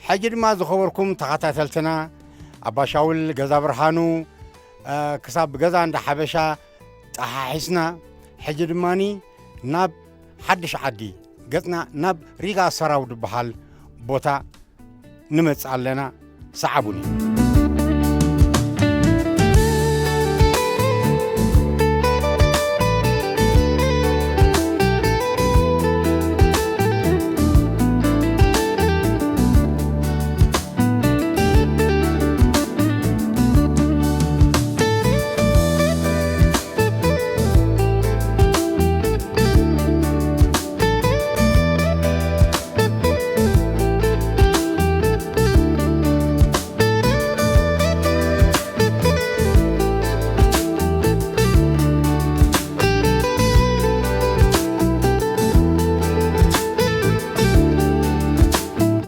ሕጂ ድማ ዝኸበርኩም ተኸታተልትና፣ ኣባ ሻውል ገዛ ብርሃኑ፣ እ፣ ክሳብ ገዛ እንዳ ሓበሻ ጠሓሒስና፣ ሕጂ ድማኒ ናብ ሓድሽ ዓዲ ገጽና፣ ናብ ሪጋ ሰራው ዝበሃል ቦታ ንመጽእ ኣለና። ሰዓቡኒ።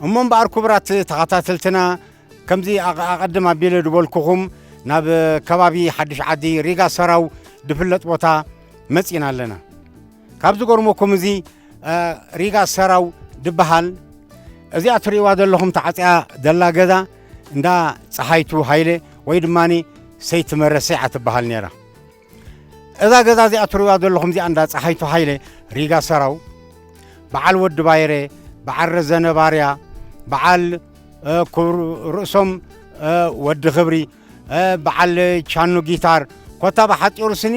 እሞ እምበኣር ክቡራት ተኸታተልትና፣ ከምዚ ኣቐ-፣ ኣቐድም ኣቢለ ዝበልኩኹም፣ ናብ ከባቢ ሓድሽ ዓዲ ሪጋ ሰራው ዝፍለጥ ቦታ መጺና ኣለና። ካብ ዝገርመኩም፣ እዚ፣ እ፣ ሪጋ ሰራው ዝበሃል፣ እዚኣ ትርእይዋ ዘለኹም ተዓጽያ ዘላ ገዛ እንዳ ጸሃይቱ ሃይለ ወይ ድማኒ ሰይቲ መረሰ እያ ትበሃል ነይራ። እዛ ገዛ እዚኣ ትርእይዋ ዘለኹም፣ እዚኣ እንዳ ጸሃይቱ ሃይለ፣ ሪጋ ሰራው፣ በዓል ወዲ ባይረ፣ በዓል ረዘነ ባርያ፣ በዓል፣ እ፣ ክብሩ ርእሶም፣ እ፣ ወዲ ክብሪ፣ እ፣ በዓል ቻኑ ጊታር፣ ኮታ ብሓጺሩ ስኒ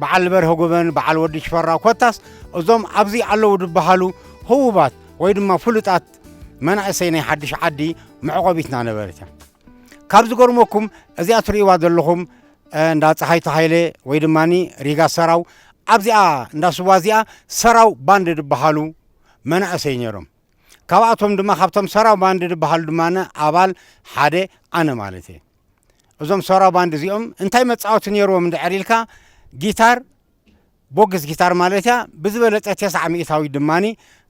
በዓል በርሀ ጎበን፣ በዓል ወዲ ሽፈራው፣ ኮታስ እዞም ኣብዚ ኣለዉ ዝበሃሉ ህቡባት ወይ ድማ ፍሉጣት መናእሰይ ናይ ሓድሽ ዓዲ መዕቆቢትና ነበረት እያ። ካብ ዝገርመኩም፣ እዚኣ ትርእይዋ ዘለኹም፣ እ፣ እንዳ ጸሃይቱ ሃይለ ወይ ድማኒ ሪጋ ሰራው፣ ኣብዚኣ እንዳ ስዋ እዚኣ ሰራው ባንድ ዝበሃሉ መናእሰይ ነይሮም። ካብኣቶም ድማ፣ ካብቶም ሰራው ባንድ ዝበሃሉ ድማ ኣባል ሓደ ኣነ ማለት እየ። እዞም ሰራው ባንድ እዚኦም እንታይ መጻወቲ ነይርዎም እንድሕር ኢልካ፣ ጊታር፣ ቦክስ ጊታር ማለት እያ፣ ብዝበለጸ ተስዓ ሚእታዊ ድማኒ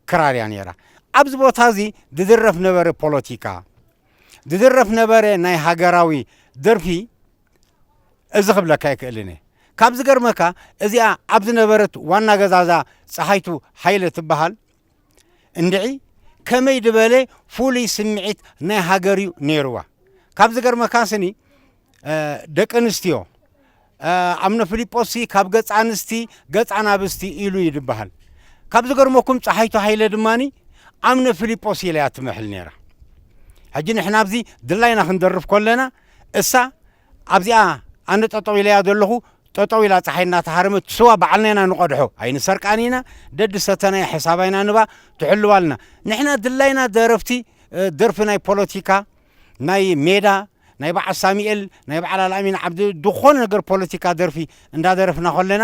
ክራር እያ ነይራ። ኣብዚ ቦታ እዚ ዝድረፍ ነበረ ፖለቲካ፣ ዝድረፍ ነበረ ናይ ሃገራዊ ደርፊ፣ እዚ ክብለካ ኣይክእልን እየ። ካብ ዝገርመካ፣ እዚኣ ኣብ ዝነበረት ዋና ገዛ እዛ ጸሃይቱ ሃይለ ትበሃል እንድዒ፣ ከመይ ዝበለ ፍሉይ ስምዒት ናይ ሃገር እዩ ነይርዋ። ካብ ዝገርመካ ስኒ፣ እ፣ ደቂ ኣንስትዮ፣ እ፣ ኣምነ ፊልጶስሲ ካብ ገጽ ኣንስቲ ገጽ ኣናብስቲ ኢሉ እዩ ዝበሃል። ካብ ዝገርመኩም፣ ጸሃይቱ ሃይለ ድማኒ ኣምነ ፊልጶስ ኢላ እያ ትምሕል ነይራ። ሕጂ ንሕና ኣብዚ ድላይና ክንደርፍ ከለና፣ እሳ ኣብዚኣ ኣነ ጠጠው ኢለያ ዘለኹ፣ ጠጠው ኢላ ጸሓይ እናተሃረመት፣ ስዋ ባዕልና ኢና ንቐድሖ፣ ኣይንሰርቃን ኢና፣ ደዲ ሰተናይ ሕሳባ ኢና ንባ፣ ትሕልዋልና። ንሕና ድላይና ደረፍቲ፣ እ፣ ደርፊ ናይ ፖለቲካ፣ ናይ ሜዳ፣ ናይ በዓል ሳሙኤል፣ ናይ በዓል ኣልኣሚን ዓብዲ፣ ዝኾነ ነገር ፖለቲካ ደርፊ እንዳደረፍና ከለና፣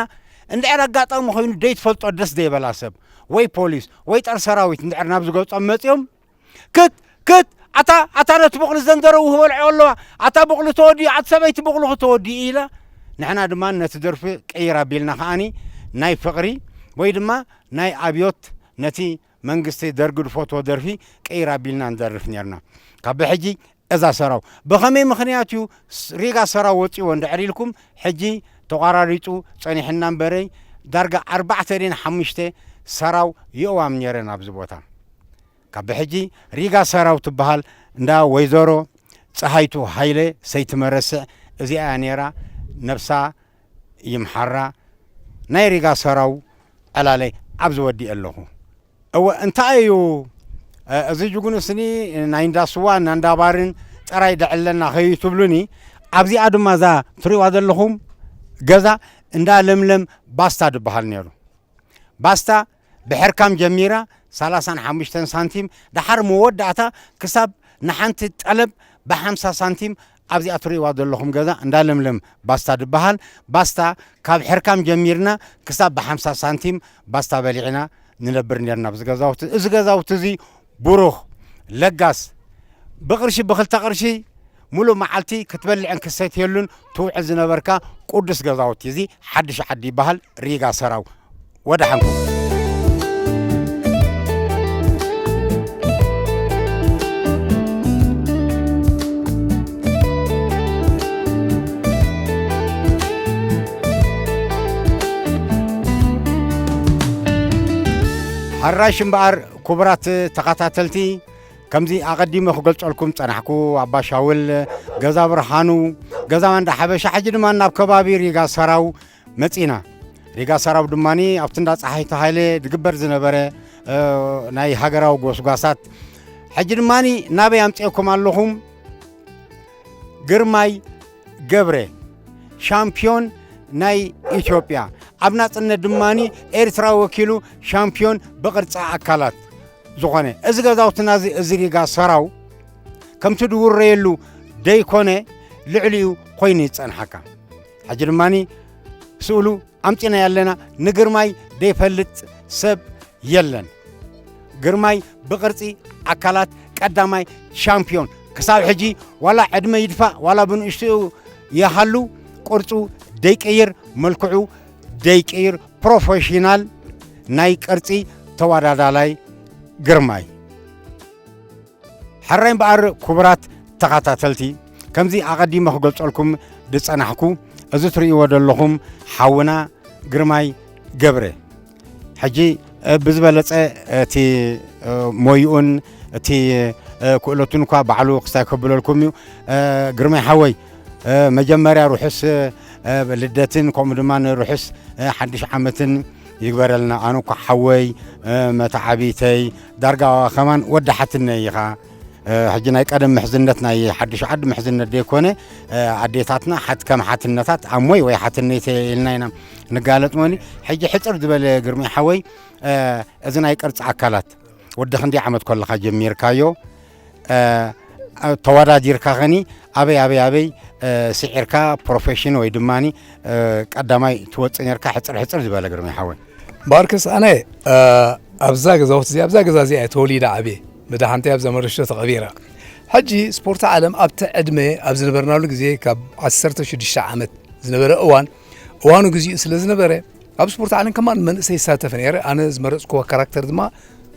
እንድሕር ኣጋጣሚ ኮይኑ ደይትፈልጦ ደስ ዘይበላ ሰብ፣ ወይ ፖሊስ፣ ወይ ጸር ሰራዊት እንድሕር ናብ ዝገጾም መጺኦም፣ ክት፣ ክት፣ ኣታ፣ ኣታ ነቲ ቡቕሊ ዘንደረው ክበልዖ ኣለዋ፣ ኣታ ቡቕሊ ተወዲኡ፣ ኣቲ ሰበይቲ ቡቕሊ ተወዲኡ ኢላ፣ ንሕና ድማ ነቲ ደርፊ ቅይር ኣቢልና ከኣኒ ናይ ፍቕሪ ወይ ድማ ናይ ኣብዮት፣ ነቲ መንግስቲ ደርጊ ዝፈትዎ ደርፊ ቅይር ኣቢልና ንደርፍ ነርና። ካብ ብሕጂ እዛ ሰራው ብኸመይ ምኽንያት እዩ ስ-፣ ሪጋ ሰራው ወጺዎ እንድሕር ኢልኩም፣ ሕጂ ተቋራሪጹ ጸኒሕና እምበረይ፣ ዳርጋ ኣርባዕተ ድን ሓሙሽተ ሰራው ይእዋም ነይረን ኣብዚ ቦታ። ካብ ብሕጂ ሪጋ ሰራው ትበሃል እንዳ ወይዘሮ ጸሃይቱ ሃይለ ሰይቲ መረስዕ እዚኣ እያ ነይራ። ነብሳ ይምሓራ። ናይ ሪጋ ሰራው ዕላለይ ኣብዚ ወዲኤ ኣለኹ። እወ፣ እንታይ እዩ፣ እ፣ እዚ ጅጉኑ ስኒ ናይ እንዳ ስዋን ናይ እንዳ ባርን ጥራይ ደዕለና ከይትብሉኒ፣ ኣብዚኣ ድማ እዛ ትሪእዋ ዘለኹም ገዛ እንዳ ለምለም ባስታ ዝበሃል ነይሩ። ባስታ ብሕርካም ጀሚራ ሰላሳን ሓሙሽተን ሳንቲም፣ ደሓር መወዳእታ ክሳብ ንሓንቲ ጠለብ ብሓምሳ ሳንቲም ኣብዚኣ ትርእይዋ ዘለኹም ገዛ እንዳ ለምለም ባስታ ድበሃል። ባስታ ካብ ሕርካም ጀሚርና ክሳብ ብሓምሳ ሳንቲም ባስታ በሊዕና ንነብር ኔርና ኣብዚ ገዛውቲ። እዚ ገዛውቲ እዚ ብሩኽ፣ ለጋስ፣ ብቕርሺ ብኽልተ ቅርሺ ሙሉእ መዓልቲ ክትበልዕን ክትሰትየሉን ትውዕል ዝነበርካ ቅዱስ ገዛውቲ እዚ ሓድሽ ዓዲ ይበሃል። ሪጋ ሰራው ወደሓንኩም። ሕራሽ እምበኣር ክቡራት ተኸታተልቲ፣ ከምዚ ኣቐዲመ ክገልጸልኩም ጸናሕኩ፣ ኣባ ሻውል፣ ገዛ ብርሃኑ፣ ገዛ ማንዳ ሓበሻ፣ ሕጂ ድማ ናብ ከባቢ ሪጋ ሰራው መጺና። ሪጋ ሰራው ድማ ኣብቲ እንዳ ጸሓይቱ ሃይለ ዝግበር ዝነበረ፣ እ፣ ናይ ሃገራዊ ጎስጓሳት። ሕጂ ድማ ናበይ ኣምጺኤኩም ኣለኹም? ግርማይ ገብረ፣ ሻምፒዮን ናይ ኢትዮጵያ፣ ኣብ ናጽነት ድማ ኤርትራ ወኪሉ ሻምፒዮን ብቕርጺ ኣካላት ዝኾነ። እዚ ገዛውትና እዚ፣ እዚ ሪጋ ሰራው ከምቲ ድውረየሉ ደይኮነ፣ ልዕሊኡ ኮይኑ ይጸንሓካ። ሕጂ ድማ ስእሉ ኣምጺእናዮ ኣለና። ንግርማይ ደይፈልጥ ሰብ የለን። ግርማይ ብቕርጺ ኣካላት ቀዳማይ ሻምፒዮን። ክሳብ ሕጂ ዋላ ዕድመ ይድፋእ፣ ዋላ ብንእሽትኡ ይሃሉ፣ ቅርጹ ደይቅይር፣ መልክዑ ደይቅይር፣ ፕሮፌሽናል ናይ ቅርጺ ተወዳዳላይ ግርማይ። ሕራይ እምበኣር ክቡራት ተኸታተልቲ፣ ከምዚ ኣቐዲመ ክገልጸልኩም ዝጸናሕኩ፣ እዚ ትርእይዎ ዘለኹም ሓውና ግርማይ ገብረ፣ ሕጂ፣ እ፣ ብዝበለጸ እቲ፣ እ፣ ሞይኡን እቲ፣ እ፣ ክእለቱን እኳ ባዕሉ ክስታይ ከብለልኩም እዩ። እ፣ ግርማይ ሓወይ፣ እ፣ መጀመርያ ርሑስ፣ እ፣ ልደትን ከምኡ ድማ ንርሑስ፣ እ፣ ሓድሽ ዓመትን ይግበረልና። ኣነ እኳ ሓወይ፣ እ፣ መተዓቢተይ፣ ዳርጋ ከማን ወዲ ሓትነይ ኢኻ። እ፣ ሕጂ ናይ ቀደም ምሕዝነት ናይ ሓድሽ ዓዲ ምሕዝነት ደይኮነ፣ እ፣ ኣዴታትና ሓት ከም ሓትነታት ኣሞይ ወይ ሓትነይተ ኢልና ኢና ንጋለጽ። ሞኒ ሕጂ ሕጽር ዝበለ ግርሚ ሓወይ፣ እ፣ እዚ ናይ ቅርጺ ኣካላት ወዲ ክንደይ ዓመት ከለኻ ጀሚርካዮ? እ፣ ተወዳዲርካ ኸኒ ኣበይ ኣበይ ኣበይ፣ እ፣ ስዒርካ ፕሮፌሽን ወይ ድማኒ፣ እ፣ ቀዳማይ ትወጽእ ነርካ? ሕጽር ሕጽር ዝበለ ግርሚ ሓወይ። ባርከስ ኣነ፣ እ፣ ኣብዛ ገዛውቲ እዚኣ፣ ኣብዛ ገዛ እዚኣ እየ ተወሊደ ዓብየ። መድሓንተይ ኣብዛ መረሽቶ ተቐቢራ። ሕጂ ስፖርት ዓለም ኣብቲ ዕድመ ኣብ ዝነበርናሉ ግዜ ካብ ዓሰርተ ሽዱሽተ ዓመት ዝነበረ እዋን፣ እዋኑ ግዚኡ ስለ ዝነበረ፣ ኣብ ስፖርት ዓለም ከማን መንእሰይ ይሳተፍ ነይረ። ኣነ ዝመረጽክዎ ካራክተር ድማ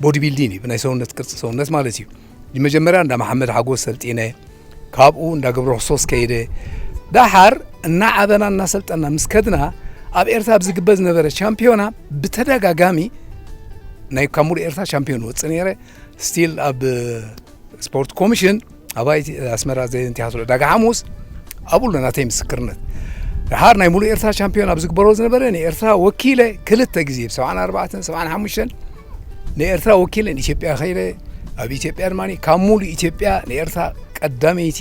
ቦዲ ቢልዲን እዩ፣ ብናይ ሰውነት ቅርጺ ሰውነት ማለት እዩ። መጀመርያ እንዳ መሓመድ ሓጎስ ሰልጢነ፣ ካብኡ እንዳ ገብረ ክርስቶስ ከይደ። ደሓር እናዓበና እናሰልጠና ምስ ከድና፣ ኣብ ኤርትራ ኣብ ዝግበር ዝነበረ ቻምፒዮና ብተደጋጋሚ ናይ ካብ ሙሉእ ኤርትራ ቻምፒዮን ወጽእ ነይረ። ስቲል ኣብ ስፖርት ኮሚሽን ኣባይቲ ኣስመራ ዘየንቲ ሓስሎ ዳጋ ሓሙስ ኣብኡ ኣሎ ናተይ ምስክርነት። ደሓር ናይ ሙሉእ ኤርትራ ቻምፒዮን ኣብ ዝግበሮ ዝነበረ ንኤርትራ ወኪለ ክልተ ግዜ ብ ሰብዓን ኣርባዕተን ሰብዓን ሓሙሽተን ንኤርትራ ወኪለ ንኢትዮጵያ ከይደ። ኣብ ኢትዮጵያ ድማ ካብ ሙሉእ ኢትዮጵያ ንኤርትራ ቀዳመይቲ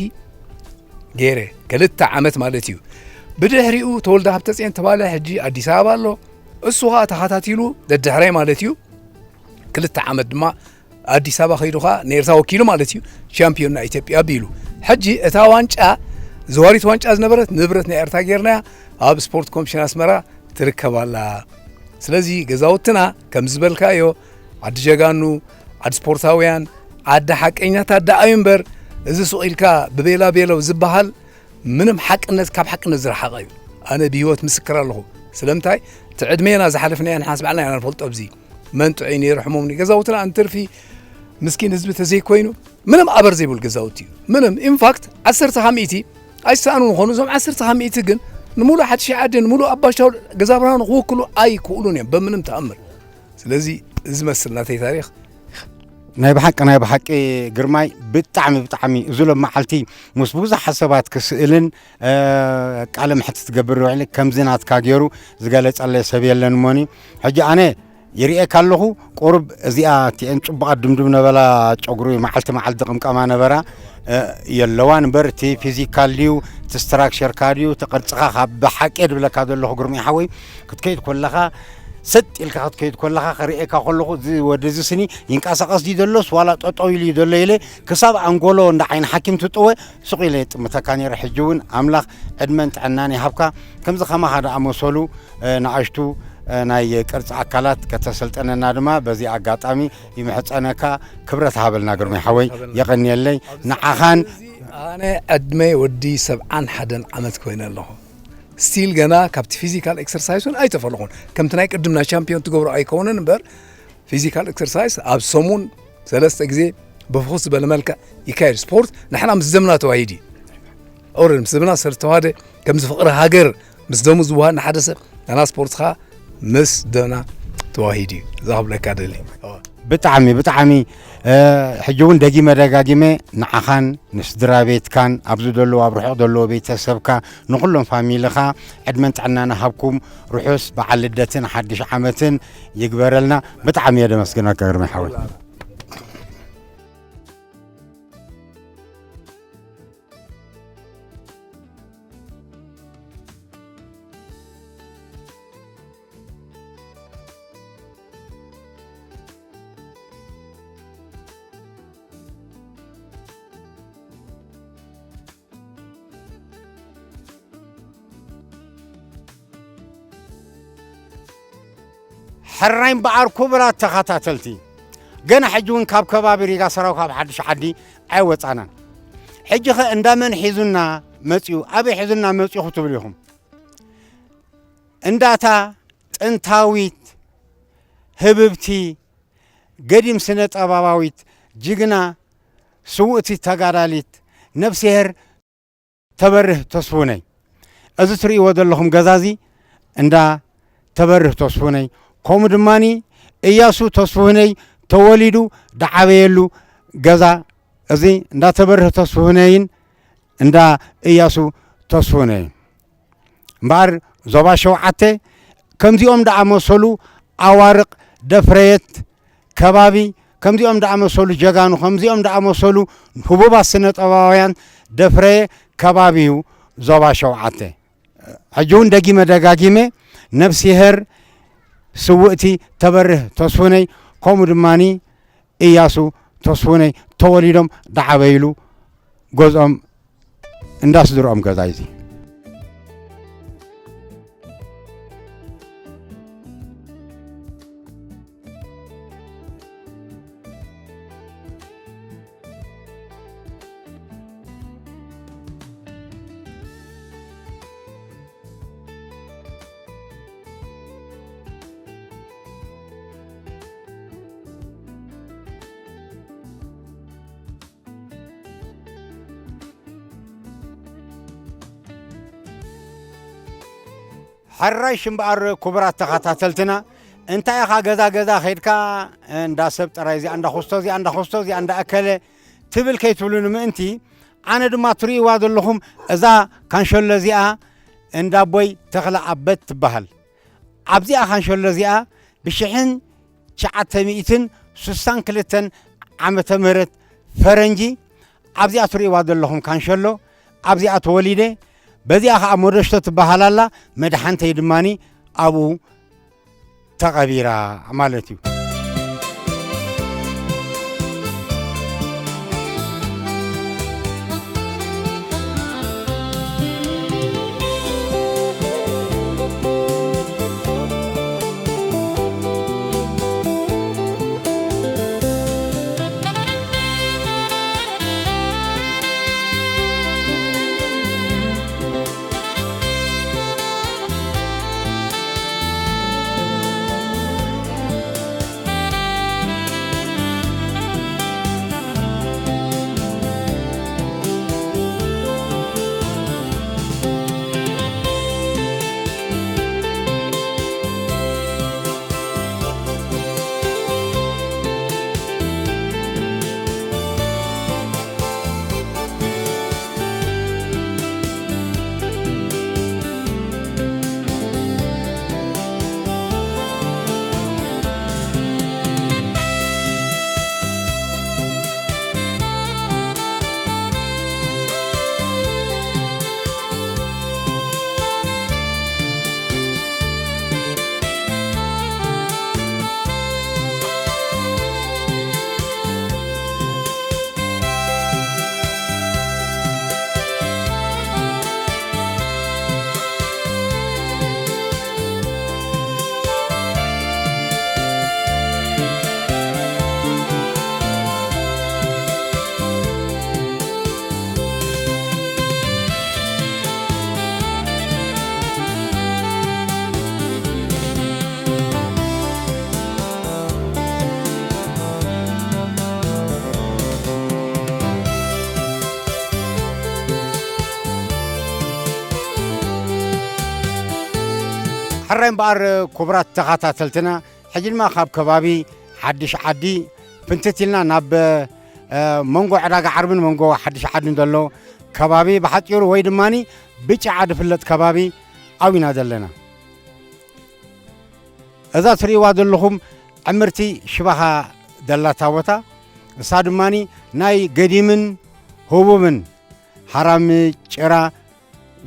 ገይረ ክልተ ዓመት ማለት እዩ። ብድሕሪኡ ተወልደ ሃብተጽዮን ተባለ ሕጂ ኣዲስ ኣበባ ኣሎ። እሱ ኸኣ ተኸታቲሉ ደድሕረይ ማለት እዩ። ክልተ ዓመት ድማ ኣዲስ ኣበባ ከይዱ ኸኣ ነኤርትራ ወኪሉ ማለት እዩ ቻምፒዮን ናይ ኢትዮጵያ ኣቢሉ። ሕጂ እታ ዋንጫ ዘዋሪት ዋንጫ ዝነበረት ንብረት ናይ ኤርትራ ጌርናያ ኣብ ስፖርት ኮሚሽን ኣስመራ ትርከብ ኣላ። ስለዚ ገዛውትና ከም ዝበልካዮ ዓዲ ጀጋኑ፣ ዓዲ ስፖርታውያን፣ ዓዲ ሓቀኛታት ደኣ እዩ እምበር እዚ ሱቕ ኢልካ ብቤላ ቤሎ ዝበሃል ምንም ሓቅነት ካብ ሓቅነት ዝረሓቐ እዩ። ኣነ ብህይወት ምስክር ኣለኹ። ስለምንታይ እቲ ዕድሜና ዝሓለፍናዮ ንሓንስ ባዕልና ኢና ንፈልጦ። ኣብዚ መን ጥዑይ ነይሩ ሕሙም ነይሩ። ገዛውትና እንትርፊ ምስኪን ህዝቢ ተዘይኮይኑ ምንም ኣበር ዘይብሉ ገዛውቲ እዩ። ምንም ኢንፋክት ዓሰርተ ካብ ሚእቲ ኣይሰኣኑን ይኾኑ። እዞም ዓሰርተ ካብ ሚእቲ ግን ንምሉእ ሓድሽ ዓዲ ንምሉእ ኣባሻው ገዛ ብርሃኑ ክውክሉ ኣይክእሉን እዮም በምንም ተኣምር። ስለዚ እዚ መስል ናተይ ታሪኽ። ናይ ብሓቂ ናይ ብሓቂ ግርማይ ብጣዕሚ ብጣዕሚ እዚ ሎም መዓልቲ ምስ ብዙሓት ሰባት ክስእልን፣ እ፣ ቃለ መሕትት ትገብር ውዕሊ ከምዚ ናትካ ገይሩ ዝገለጸለይ ሰብ የለን እሞኒ። ሕጂ ኣነ ይርእየካ ኣለኹ፣ ቁሩብ እዚኣ እቲኤን ጽቡቓት ድምድም ነበላ ጨጉሪ መዓልቲ መዓልቲ ዝቕምቀማ ነበራ፣ እ፣ የለዋን እምበር እቲ ፊዚካል ድዩ፣ እቲ ስትራክቸርካ ድዩ፣ እቲ ቅርጽኻ ካብ ብሓቂ ድብለካ ዘለኹ ግርሚ ሓወይ ክትከይድ ኮለኻ ሰጥ ኢልካ ክትከይድ ኮለኻ ክርእየካ ከለኹ እዚ ወዲ እዚ ስኒ ይንቀሳቐስ ድዩ ዘሎስ ዋላ ጠጠው ኢሉ እዩ ዘሎ ኢለ ክሳብ ኣንጎሎ እንዳ ዓይኒ ሓኪም ትጥወ ሱቕ ኢለ የጥምተካ ነይረ። ሕጂ እውን ኣምላኽ ዕድመን ጥዕናን ይሃብካ። ከምዚ ከማኻ ደኣ መሰሉ፣ እ፣ ንኣሽቱ፣ እ፣ ናይ ቅርጺ ኣካላት ከተሰልጠነና ድማ በዚ ኣጋጣሚ ይምሕጸነካ። ክብረት ሃበልና ግርማይ ሓወይ፣ የቐንየለይ። ንዓኻን ኣብዚ ኣነ ዕድመይ ወዲ ሰብዓን ሓደን ዓመት ኮይነ ኣለኹ። ስቲል ገና ካብቲ ፊዚካል ኤክሰርሳይሱን ኣይተፈለኹን። ከምቲ ናይ ቅድም ናይ ቻምፒዮን ትገብሮ ኣይከውንን እምበር ፊዚካል ኤክሰርሳይስ ኣብ ሰሙን ሰለስተ ግዜ ብፍኹስ ዝበለ መልክዕ ይካየድ። ስፖርት ንሕና ምስ ደምና ተዋሂድ እዩ። ኦረድ ምስ ደምና ስለ ዝተዋሃደ ከምዚ ፍቕሪ ሃገር ምስ ደሙ ዝዋሃድ ንሓደ ሰብ ናና ስፖርትኻ ምስ ደምና ተዋሂድ እዩ። እዛ ክብለካ ደሊ። ብጣዕሚ፣ ብጣዕሚ፣ እ፣ ሕጂ እውን ደጊመ ደጋጊመ ንዓኻን ንስድራ ቤትካን ኣብዚ ዘለዉ ኣብ ርሑቕ ዘለዉ ቤተሰብካ ንኹሎም ፋሚልኻ ዕድመን ጥዕናን ሃብኩም ርሑስ በዓል ልደትን ሓድሽ ዓመትን ይግበረልና። ብጣዕሚ እየ ደመስግነካ ግርማይ ሓወይ። ሕራይ እምበኣር ክቡራት ተኸታተልቲ፣ ገና ሕጂ እውን ካብ ከባቢ ሪጋ ሰራው ካብ ሓድሽ ዓዲ ኣይወጻናን። ሕጂ ኸ እንዳ መን ሒዙና መጺኡ፣ ኣበይ ሒዙና መጺኡ ክትብሉ ኢኹም። እንዳታ ጥንታዊት ህብብቲ ገዲም ስነ ጥበባዊት ጅግና ስውእቲ ተጋዳሊት ነፍስሄር ተበርህ ተስፉነይ። እዚ ትርእይዎ ዘለኹም ገዛ እዚ እንዳ ተበርህ ተስፉነይ፣ ከምኡ ድማኒ እያሱ ተስፉነይ ተወሊዱ ዝዓበየሉ ገዛ እዚ እንዳ ተበርህ ተስፉነይን እንዳ እያሱ ተስፉነይን። እምበኣር ዞባ ሸውዓተ ከምዚኦም ደኣመሰሉ ኣዋርቕ ደፍረየት ከባቢ፣ ከምዚኦም ደኣመሰሉ ጀጋኑ፣ ከምዚኦም ደኣመሰሉ ህቡባት ስነ ጥበባውያን ደፍረየ ከባቢ እዩ ዞባ ሸውዓተ። ሕጂ እውን ደጊመ ደጋጊመ ነፍስሄር ስውእቲ ተበርህ ተስፉነይ ከምኡ ድማኒ እያሱ ተስፉነይ ተወሊዶም ደዓበይሉ ገዝኦም እንዳ ስድርኦም ገዛ እዩ እዚ። ሕራይ ሽምበኣር ክቡራት ተኸታተልትና፣ እንታይ ኢኻ ገዛ ገዛ ኸይድካ እንዳ ሰብ ጥራይ እዚኣ እንዳ ኹስቶ፣ እዚኣ እንዳ ኹስቶ፣ እዚኣ እንዳ ኣከለ ትብል ከይትብሉኒ ምእንቲ፣ ኣነ ድማ ትርእይዋ ዘለኹም እዛ ካንሸሎ እዚኣ እንዳ ኣቦይ ተኽለ ኣበት ትበሃል። ኣብዚኣ ካንሸሎ እዚኣ ብሽሕን ትሽዓተ ሚእትን ስሳን ክልተን ዓመተ ምህረት ፈረንጂ ኣብዚኣ ትርእይዋ ዘለኹም ካንሸሎ ኣብዚኣ ተወሊደ። በዚኣ ኸዓ ሞደሽቶ ትበሃል ኣላ። መድሓንተይ ድማኒ ኣብኡ ተቐቢራ ማለት እዩ። ሕራይ እምበኣር ክቡራት ተኸታተልትና፣ ሕጂ ድማ ካብ ከባቢ ሓድሽ ዓዲ ፍንትት ኢልና ናብ መንጎ ዕዳጋ ዓርብን መንጎ ሓድሽ ዓድን ዘሎ ከባቢ ብሓፂሩ ወይ ድማ ብጭዓ ዝፍለጥ ከባቢ ኣብና ዘለና። እዛ ትርእይዋ ዘለኹም ዕምርቲ ሽባኻ ደላታ ቦታ እሳ ድማ ናይ ገዲምን ህቡብን ሓራም ጭራ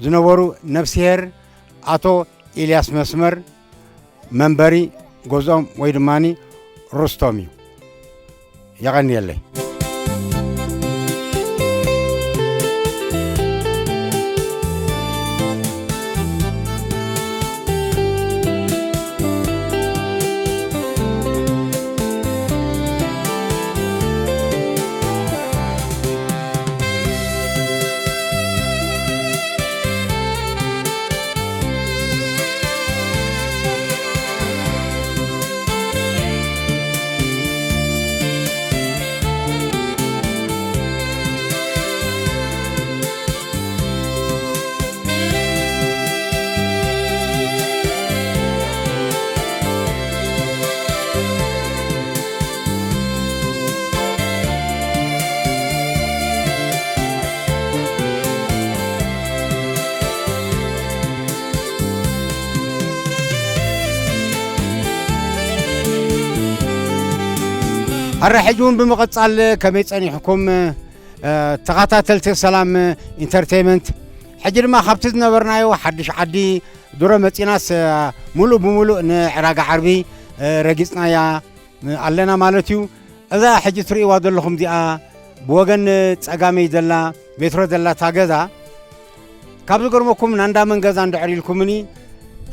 ዝነበሩ ነፍስሄር ኣቶ ኢልያስ መስመር መንበሪ ገዝኦም ወይ ድማ ርስቶም እዩ። የቐንየለይ። ኣረ ሕጂ እውን ብምቕጻል ከመይ ጸኒሕኩም? ተኸታተልቲ ሰላም ኢንተርቴይመንት፣ ሕጂ ድማ ካብቲ ዝነበርናዮ ሓድሽ ዓዲ ድሮ መጺናስ፣ ሙሉእ ብሙሉእ ንዕዳጋ ዓርቢ ረጊጽናያ ኣለና ማለት እዩ። እዛ ሕጂ ትርእይዋ ዘለኹም እዚኣ ብወገን ጸጋመይ ዘላ ሜትሮ ዘላ እታ ገዛ፣ ካብ ዝገርመኩም ናንዳ መን ገዛ እንድሕር ኢልኩምኒ፣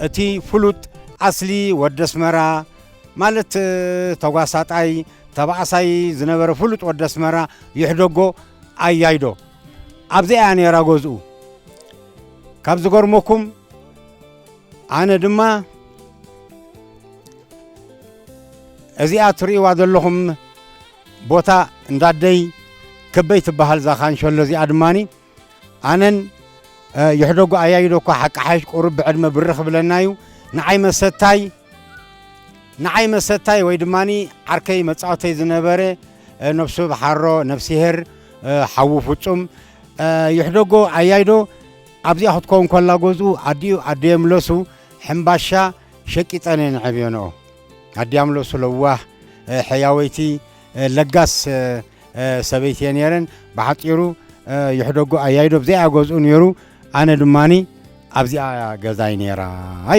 እቲ ፍሉጥ ኣስሊ ወዲ ኣስመራ ማለት ተጓሳጣይ ተባእሳይ ዝነበረ ፍሉጥ ወዲ ኣስመራ ይሕደጎ ኣያይዶ ኣብዚኣ እያ ነይራ ገዝኡ። ካብ ዝገርመኩም ኣነ ድማ እዚኣ ትርእይዋ ዘለኹም ቦታ እንዳደይ ክበይ ትበሃል እዛ ካንሸሎ እዚኣ ድማኒ ኣነን ይሕደጎ ኣያይዶ እኳ ሓቂ ሓይሽ ቁሩብ ብዕድመ ብርኽ ብለና እዩ። ንዓይ መሰታይ ንዓይ መሰታይ ወይ ድማኒ ዓርከይ መጻወተይ ዝነበረ ነብሱ ብሓሮ ነብሲሄር ሓዉ ፍጹም ይሕደጎ ኣያይዶ ኣብዚኣ ክትከውን ከላ ገዝኡ ኣዲኡ ኣደ የምለሱ ሕምባሻ ሸቂጠን እየ ንዕብዮ ንኦ ኣዲያ ምለሱ ለዋህ ሕያወይቲ ለጋስ ሰበይቲ እየ ነይረን። ብሓፂሩ ይሕደጎ ኣያይዶ ኣብዚኣ ገዝኡ ነይሩ። ኣነ ድማኒ ኣብዚኣ ገዛይ ነይራ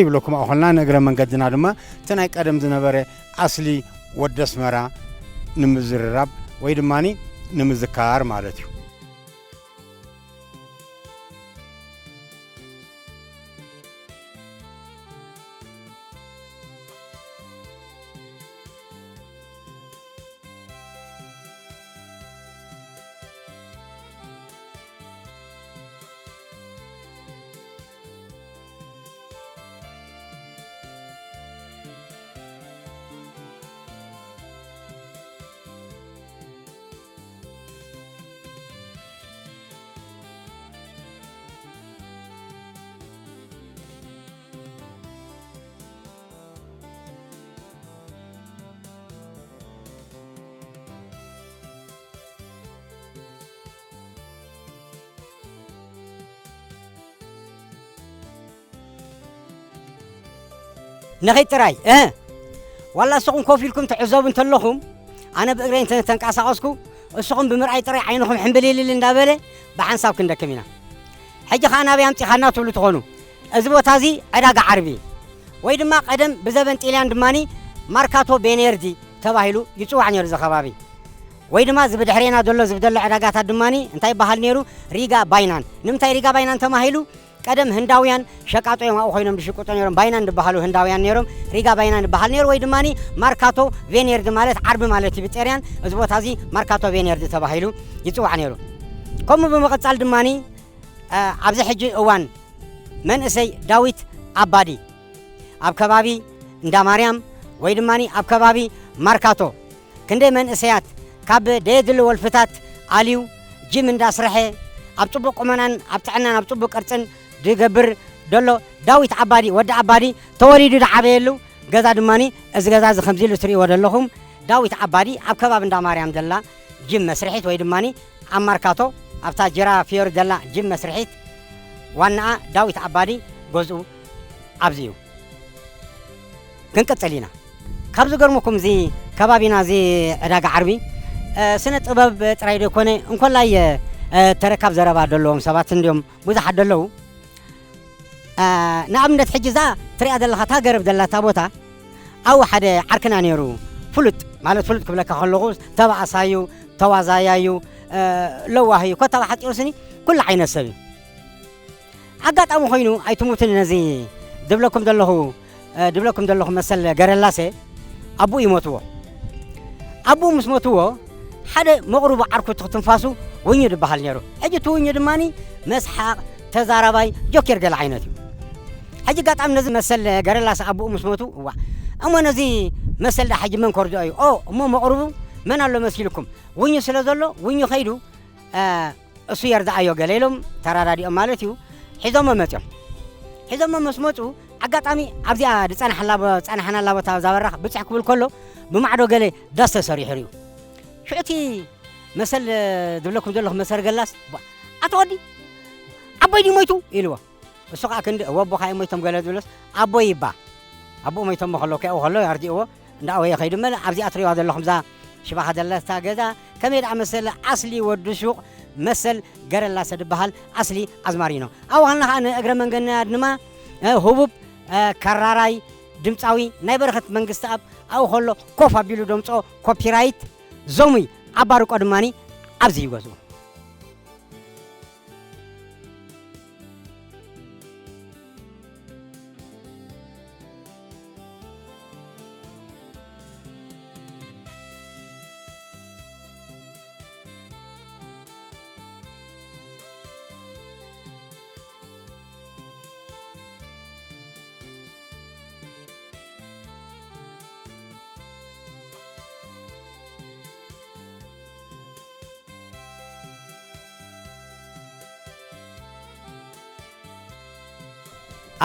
ይብለኩም ኣኾልና። ንእግረ መንገድና ድማ እቲ ናይ ቀደም ዝነበረ ኣስሊ ወዲ ኣስመራ ንምዝርራብ ወይ ድማኒ ንምዝካር ማለት እዩ። ንኸይድ ጥራይ እ ዋላ ንስኹም ኮፍ ኢልኩም ትዕዘቡ እንተለኹም ኣነ ብእግረይ እንተ ተንቀሳቐስኩ እስኹም ብምርኣይ ጥራይ ዓይንኹም ሕምብልልል እንዳበለ ብሓንሳብ ክንደክም ኢና። ሕጂ ኸኣ ናበይ ኣምጺኻና ትብሉ ትኾኑ። እዚ ቦታ እዚ ዕዳጋ ዓርቢ ወይ ድማ ቀደም ብዘበን ጢልያን ድማኒ ማርካቶ ቤኔርዲ ተባሂሉ ይጽዋዕ ነይሩ እዚ ከባቢ። ወይ ድማ እዚ ብድሕሬና ዘሎ እዚ ብደሎ ዕዳጋታት ድማኒ እንታይ ይበሃል ነይሩ? ሪጋ ባይናን። ንምንታይ ሪጋ ባይናን ተማሂሉ? ቀደም ህንዳውያን ሸቃጦ እዮም ኣብኡ ኮይኖም ዝሽቅጡ ነይሮም። ባይናን ዝበሃሉ ህንዳውያን ነይሮም። ሪጋ ባይናን ይበሃል ነይሩ ወይ ድማኒ ማርካቶ ቬኔርድ ማለት ዓርቢ ማለት እዩ ብጤርያን። እዚ ቦታ እዚ ማርካቶ ቬኔርድ ተባሂሉ ይጽዋዕ ነይሩ። ከምኡ ብምቕጻል ድማኒ ኣብዚ ሕጂ እዋን መንእሰይ ዳዊት ኣባዲ ኣብ ከባቢ እንዳ ማርያም ወይ ድማ ኣብ ከባቢ ማርካቶ ክንደይ መንእሰያት ካብ ደየድሊ ወልፍታት ኣልዩ ጂም እንዳስረሐ ኣብ ጽቡቕ ቁመናን ኣብ ጥዕናን ኣብ ጽቡቕ ቅርጽን ዝገብር ዘሎ ዳዊት ኣባዲ ወዲ ኣባዲ ተወሊዱ ዝዓበየሉ ገዛ ድማ እዚ ገዛ እዚ ከምዚ ኢሉ ትርእይዎ ዘለኹም ዳዊት ዓባዲ ኣብ ከባቢ እንዳ ማርያም ዘላ ጅም መስርሒት ወይ ድማ ኣብ ማርካቶ ኣብታ ጅራ ፊዮሪ ዘላ ጅም መስርሒት ዋናኣ ዳዊት ዓባዲ ገዝኡ ኣብዚ እዩ። ክንቅጽል ኢና። ካብ ዝገርመኩም እዚ ከባቢና እዚ ዕዳጋ ዓርቢ፣ እ፣ ስነ ጥበብ ጥራይ ዘይኮነ እንኮላይ፣ እ፣ ተረካብ ዘረባ ዘለዎም ሰባት እንዲዮም ብዙሓት ዘለዉ። እ፣ ንኣብነት ሕጂ እዛ ትሪኣ ዘለኻ እታ ገረብ ዘላ እታ ቦታ ኣብኡ ሓደ ዓርክና ነይሩ። ፍሉጥ ማለት ፍሉጥ ክብለካ ከለኹ ተባእሳዩ፣ ተዋዛያዩ፣ እ፣ ለዋህዩ ኮታ ብሓጺሩ ስኒ ኩሉ ዓይነት ሰብ እዩ። ኣጋጣሚ ኮይኑ ኣይትሙትን ነዚ ድብለኩም ዘለኹ፣ እ፣ ድብለኩም ዘለኹ መሰል ገረላሰ ኣቡኡ ይሞትዎ። ኣቡኡ ምስ ሞትዎ ሓደ መቕሩቡ ዓርኩ ትንፋሱ ውኙ ድበሃል ነይሩ። ሕጂ እቲ ውኙ ድማኒ መስሓቕ፣ ተዛራባይ፣ ጆኬር ገለ ዓይነት እዩ። ሕጂ ኣጋጣሚ ነዚ መሰል ገረላሰ ኣቡኡ ምስ ሞቱ፣ እዋ፣ እሞ ነዚ መሰል ዳ ሕጂ መን ከርድኦ እዩ? ኦ፣ እሞ መቕሩቡ መን ኣሎ መሲልኩም? ውኙ ስለ ዘሎ ውኙ ከይዱ፣ እ፣ እሱ የርድኣዮ ገለ ኢሎም ተራዳዲኦም ማለት እዩ። ሒዞሞ መፅዮም። ሒዞሞ ምስ መፁ ኣጋጣሚ ኣብዚኣ ዝፀናሓላ ቦ-፣ ፀናሓናላ ቦታ ኣብዛ በራኽ ብፅሕ ክብል ከሎ ብማዕዶ ገለ ዳስ ተሰሪሑ ርዩ። ሽዑ እቲ መሰል ዝብለኩም ዘለኹ መሰል ገላስ፣ "ቧ፣ ኣቶ ወዲ፣ ኣቦይ ድዩ ሞይቱ?" ኢልዎ። እሱ ኸዓ ክንዲ፣ "እወ፣ ኣቦኻ እዮም ሞይቶም" ገለ ዝብሎስ፣ "ኣቦይ ይባ፣ ኣቦኡ ሞይቶም ከሎ፣ ኪያኡ ከሎ ኣርዲእዎ፣ እንዳኣወየ ከይዱ መለ ኣብዚኣ ትሪእዋ ዘለኹም እዛ ሽባኻ ዘለታ ገዛ፣ ከመይ ደኣ መሰለ ኣስሊ ወዲ ሹቕ መሰል ገረላሰ ድበሃል ኣስሊ ኣዝማሪኖ። ኣብኡ ኸለና ኸዓ ንእግረ መንገድና ድማ፣ እ፣ ህቡብ፣ እ፣ ከራራይ ድምፃዊ ናይ በረኸት መንግስትኣብ ኣብኡ ከሎ ኮፍ ኣቢሉ ደምፅኦ ኮፒራይት ዞሙይ ኣባርቆ ድማኒ ኣብዚ ይገዝኡ።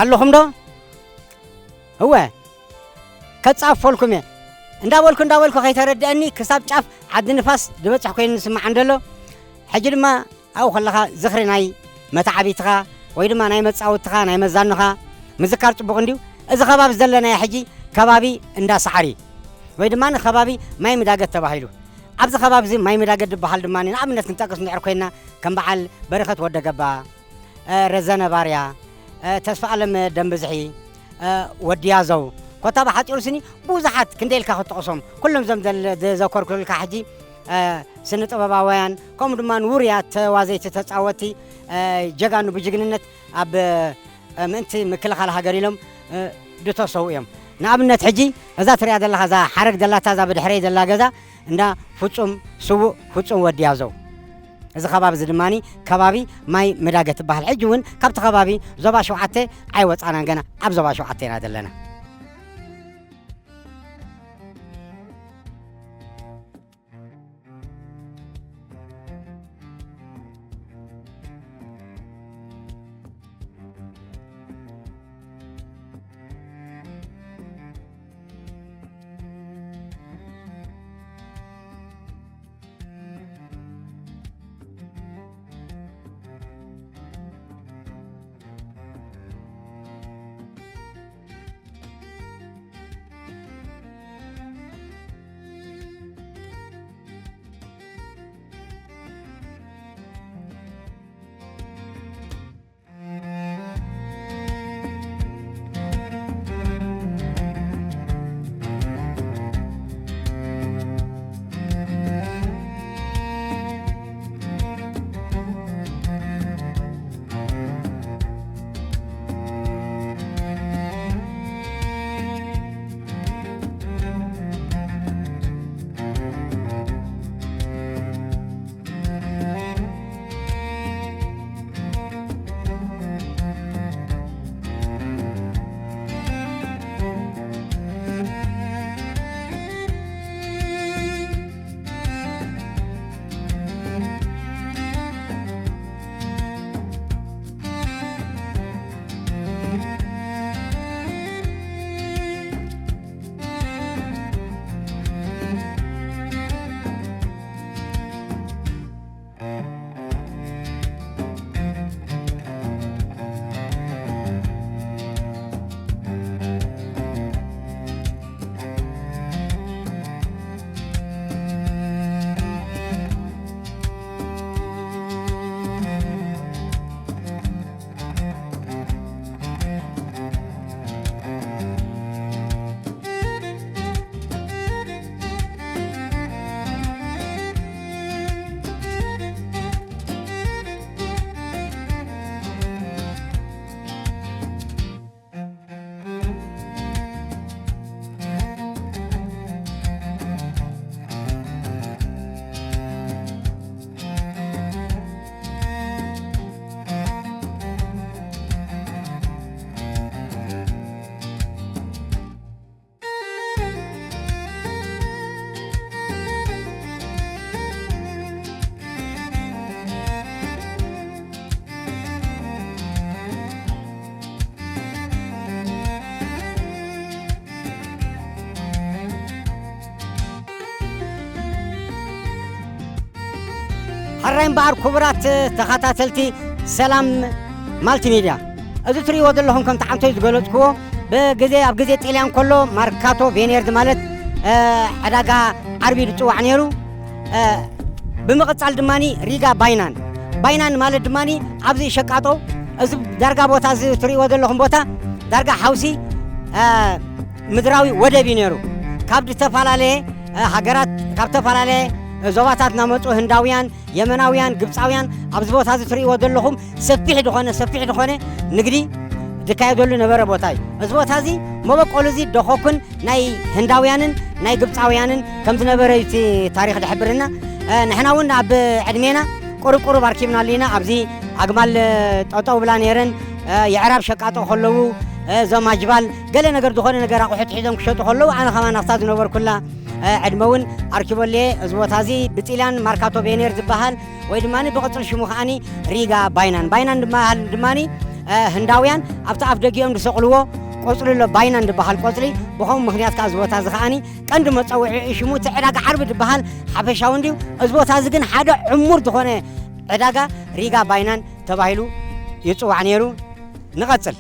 ኣለኹም ዶ? እወ፣ ከጻፈልኩም እየ። እንዳበልኩ፣ እንዳበልኩ ከይተረድአኒ ክሳብ ጫፍ ዓዲ ንፋስ ዝበጽሕ ኮይኑ ዝስማዕ እንደሎ፣ ሕጂ ድማ ኣብኡ ከለኻ ዝኽሪ ናይ መተዓቢትኻ ወይ ድማ ናይ መጻወትኻ፣ ናይ መዛኑኻ ምዝካር ጽቡቕ እንድዩ። እዚ ከባቢ ዘለናዮ ሕጂ ከባቢ እንዳ ሰዓሪ ወይ ድማ ከባቢ ማይ ምዳገት ተባሂሉ። ኣብዚ ከባቢ እዚ ማይ ምዳገት ዝበሃል ድማ ንኣብነት ክንጠቅስ እንድሕር ኮይና ከም በዓል በረኸት ወደ ገባ፣ እ፣ ረዘነ ባርያ፣ እ፣ ተስፋ ኣለም ደንብዝሒ፣ እ፣ ወዲ ያዘው፣ ኮታ ብሓጺሩ ስኒ ብዙሓት ክንደይ ኢልካ ክትጠቕሶም፣ ኩሎም እዞም ዘለ-፣ ዘዘከርኩልካ ሕጂ፣ እ፣ ስነ ጥበባውያን፣ ከምኡ ድማ ውሩያት ተዋዘይቲ ተጻወቲ፣ እ፣ ጀጋኑ ብጅግንነት ኣብ፣ እ፣ ምእንቲ ምክልኻል ሃገር ኢሎም፣ እ፣ ዝተሰዉ እዮም። ንኣብነት ሕጂ እዛ ትሪኣ ዘለኻ እዛ ሓረግ ዘላታ እዛ ብድሕረይ ዘላ ገዛ እንዳ ፍጹም ስዉእ ፍጹም ወዲ ያዘው። እዚ ከባቢ እዚ ድማኒ ከባቢ ማይ ምዳገ ትበሃል። ሕጂ እውን ካብቲ ከባቢ ዞባ ሸውዓተ ኣይወጻናን፣ ገና ኣብ ዞባ ሸውዓተ ኢና ዘለና። ሕራይ እምበኣር ክቡራት ተኸታተልቲ ሰላም ማልቲሚድያ፣ እዚ ትርእይዎ ዘለኹም ከም ተዓንቶይ ዝገለጽክዎ ብግዜ፣ ኣብ ግዜ ጥልያን ከሎ ማርካቶ ቬኔርድ ማለት፣ እ፣ ዕዳጋ ዓርቢ ዝጽዋዕ ነይሩ። እ፣ ብምቕጻል ድማኒ ሪጋ ባይናን፣ ባይናን ማለት ድማኒ ኣብዚ ሸቃጦ፣ እዚ ዳርጋ ቦታ እዚ ትርእይዎ ዘለኹም ቦታ ዳርጋ ሓውሲ፣ እ፣ ምድራዊ ወደብ እዩ ነይሩ። ካብ ዝተፈላለየ፣ እ፣ ሃገራት፣ ካብ ዝተፈላለየ፣ እ፣ ዞባታት እናመጹ ህንዳውያን፣ የመናውያን፣ ግብጻውያን ኣብዚ ቦታ እዚ ትርእይዎ ዘለኹም ሰፊሕ ዝኾነ፣ ሰፊሕ ዝኾነ ንግዲ ዝካየደሉ ነበረ ቦታ እዩ። እዚ ቦታ እዚ መበቆሉ እዚ ደኾኩን ናይ ህንዳውያንን ናይ ግብጻውያንን ከም ዝነበረ እዩ እቲ ታሪኽ ዝሕብርና። እ፣ ንሕና እውን ኣብ ዕድሜና ቁሩብ ቁሩብ ኣርኪብና ኣለና። ኣብዚ ኣግማል፣ እ፣ ጠጠው ብላ ነይረን፣ እ፣ የዕራብ ሸቃጦ ከለዉ፣ እ፣ እዞም ኣጅባል ገለ ነገር ዝኾነ ነገር ኣቑሑት ሒዞም ክሸጡ ከለዉ ኣነ ከማን ኣብታ ዝነበርኩላ፣ እ፣ ዕድመ እውን ኣርኪበለየ። እዚ ቦታ እዚ ብጥልያን ማርካቶ ቬኔር ዝበሃል ወይ ድማ ብቕጽል ሽሙ ከዓኒ ሪጋ ባይናን፣ ባይናን ዝበሃል ድማ፣ እ፣ ህንዳውያን ኣብቲ ኣፍ ደጊኦም ዝሰቕልዎ ቆጽሊ ኣሎ፣ ባይናን ዝበሃል ቆጽሊ። ብኸምኡ ምኽንያት ከዓ እዚ ቦታ እዚ ከዓኒ ቀንዲ መጸውዒ ሽሙ እቲ ዕዳጋ ዓርቢ ዝበሃል ሓፈሻዊ እንድዩ። እዚ ቦታ እዚ ግን ሓደ ዕሙር ዝኾነ ዕዳጋ ሪጋ ባይናን ተባሂሉ ይጽዋዕ ነይሩ። ንቐጽል።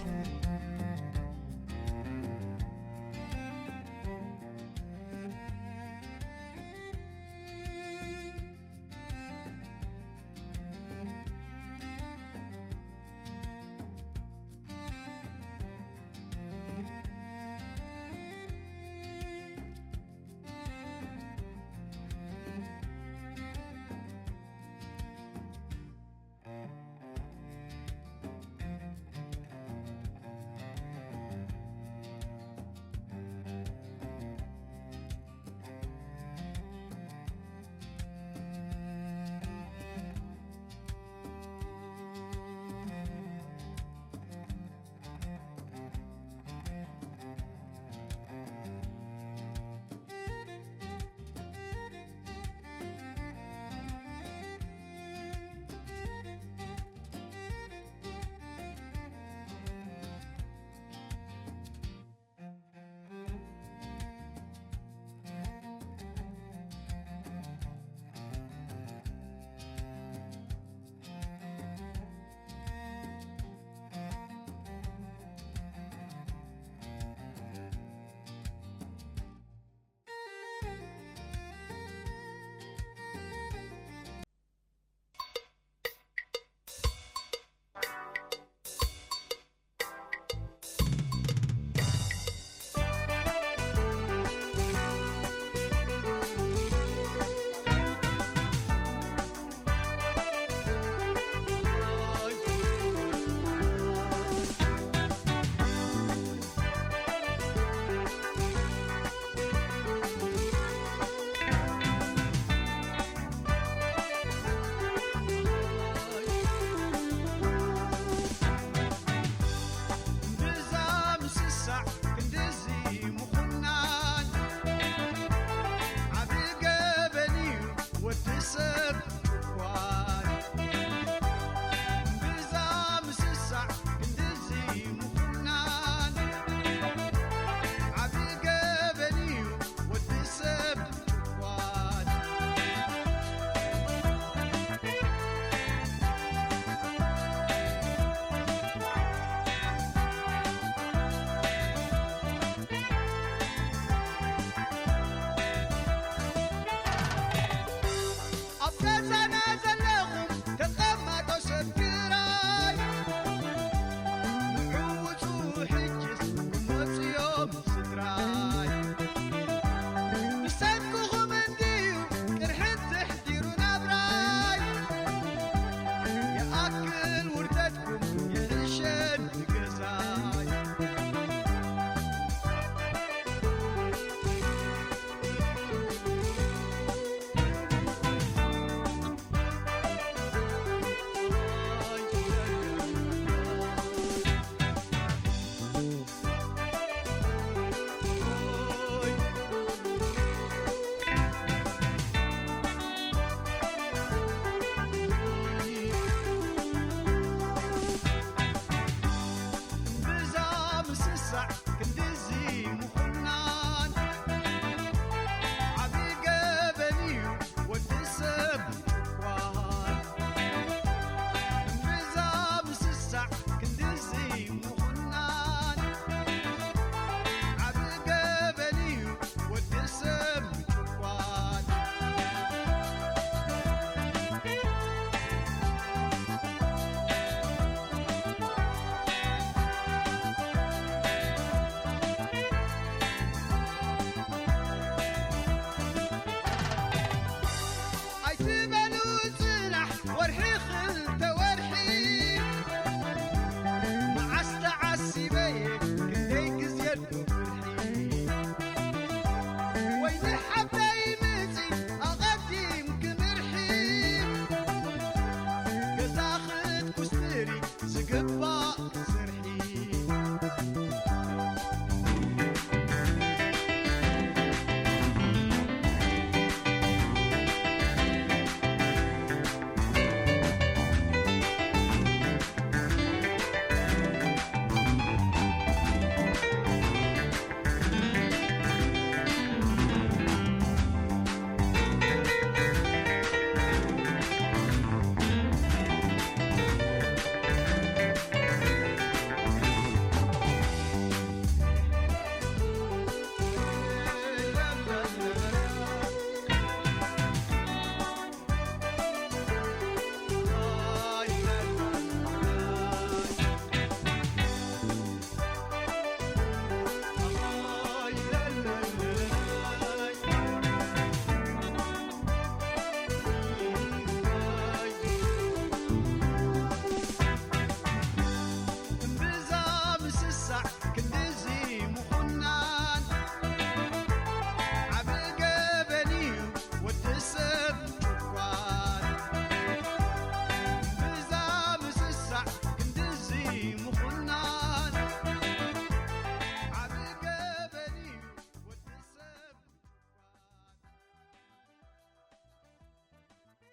ብዛ ምስሳዕ ክንድዚ ምኹናን ዓቢ ገበን እዩ ወዲ ሰብ ምኳን። ብዛ ምስሳዕ ክንድዚ ምኹናን ዓቢ ገበን እዩ ወዲ ሰብ ምኳን። ኣብ ገዛና ዘለኹም ተቐማጦ ሰብ ትግራይ፣ ምዕውፁ ሕጅስ መፅዮም ስድራይ። ብሰንክኹም እንድዩ ቅርሕንቲ ሕዲሩ ናብራይ፣ ይኣክል ውርደትኩም ይሕሸኒ ገዛይ። ብዛ ምስሳዕ ክንዲ